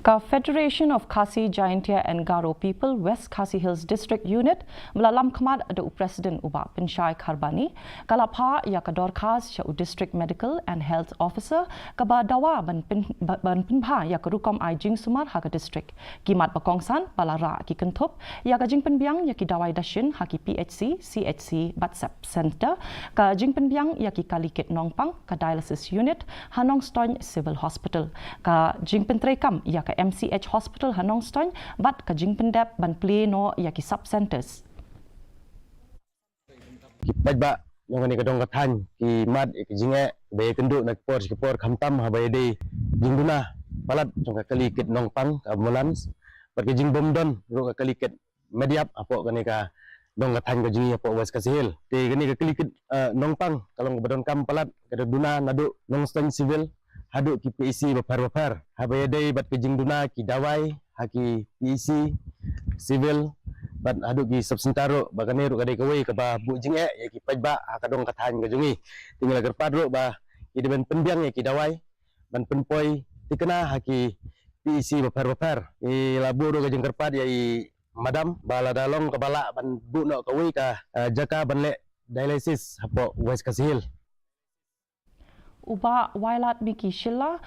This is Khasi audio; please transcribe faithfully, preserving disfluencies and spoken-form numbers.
Ka Federation of Khasi Jaintia and Garo People West Khasi Hills District Unit, ba la lam khmat da u President u Bah Pynshai Kharbani, ka la phah ïa ka dorkhas sha u District Medical and Health Officer, kaba dawa ban pyn, ba-, ban pynbha ïa ka rukom ai jingsumar ha ka district. Ki mat ba kongsan ba la rah ki kynthup ïa ka jingpynbiang ïa ki dawai dashin ha ki P H C, C H C bad sub center, ka jingpynbiang ïa ki kali kit nongpang, ka dialysis unit ha Nongstoiñ Civil Hospital, ka jingpyntreikam ïa ka M C H Hospital ha Nongstoiñ bad ka jingpyndep ban plie noh ïa ki sub centers. Ki paidbah jong kane ka dong ka thaiñ ki mad ïa ki jingeh ba ïakynduh na ki por sha ki por, khamtam haba ïadei jingduna palat jong ka kali kit nongpang, ka ambulance, bad ka jingbym don ruh ka kali kit mediap hapoh kane ka dong ka thaiñ ka jong ngi hapoh West Khasi Hills. Te kane ka kali kit, eh, nongpang ka long kaba donkam palat, ka da duna naduh Nongstoiñ Civil haduh ki P H C bapher bapher. Haba ïadei bad ka jingduna ki dawai ha ki P H C Civil bad haduh ki sub center ruh, ba kane ruh ka dei kawei kaba buh jingeh ïa ki paidbah ha ka dong ka thaiñ ka jong ngi. Te ngi la kyrpad ruh ba ki dei ban pynbiang ïa ki dawai ban pynpoi thikna ha ki P H C bapher bapher. Ngi la buh ruh ka jingkyrpad ïa i madam ba lada long kaba lah ban buh noh kawei ka, eh, jaka ban leh dialysis hapoh West Khasi Hills. U Bah Wailadmiki Shylla,